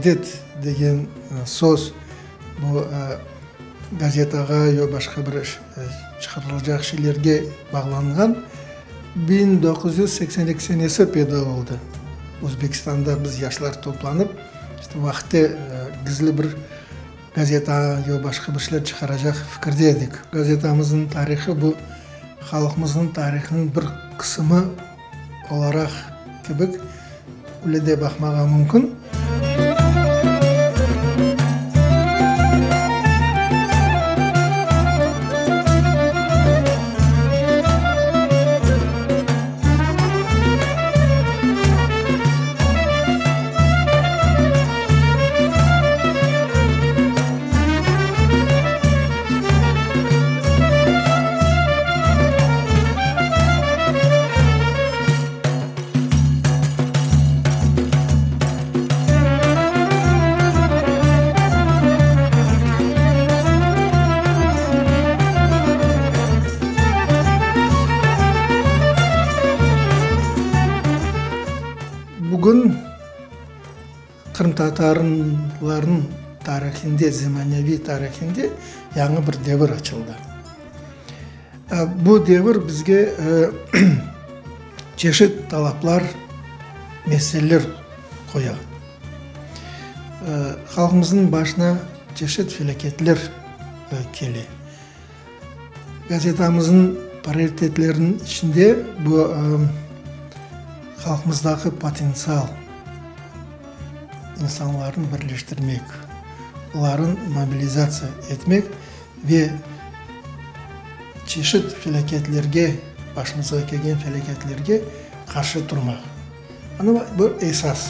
Avdet degen söz bu gazetağa ya başqa bir çıqarılacaq şeylerge bağlanğan 1982 senesi peyda oldı. Özbekistanda biz yaşlar toplanıp, işte vaqıtte gizli bir gazeta ya başqa bir şeyler çıqaracaq fikirde edik. Gazetamıznıñ tarihı bu halqımıznıñ tarihınıñ bir qısımı olaraq kibik öyle de baqmağa mümkün. Bugün qırımtatarlarnıñ tarihinde, zemaneviy tarihinde yañı bir devir açıldı. Bu devir bizge çeşit talaplar, meseleler qoya. Halqımıznıñ başına çeşit felâketler kele. Gazetamıznıñ prioritetleriniñ içinde bu halqımızdaki potentsial, insanlarnı birleştirmek, olarnı mobilizatsiya etmek ve çeşit felâketlerge, başımızğa kelgen felâketlerge qarşı turmaq. Ana bu esas.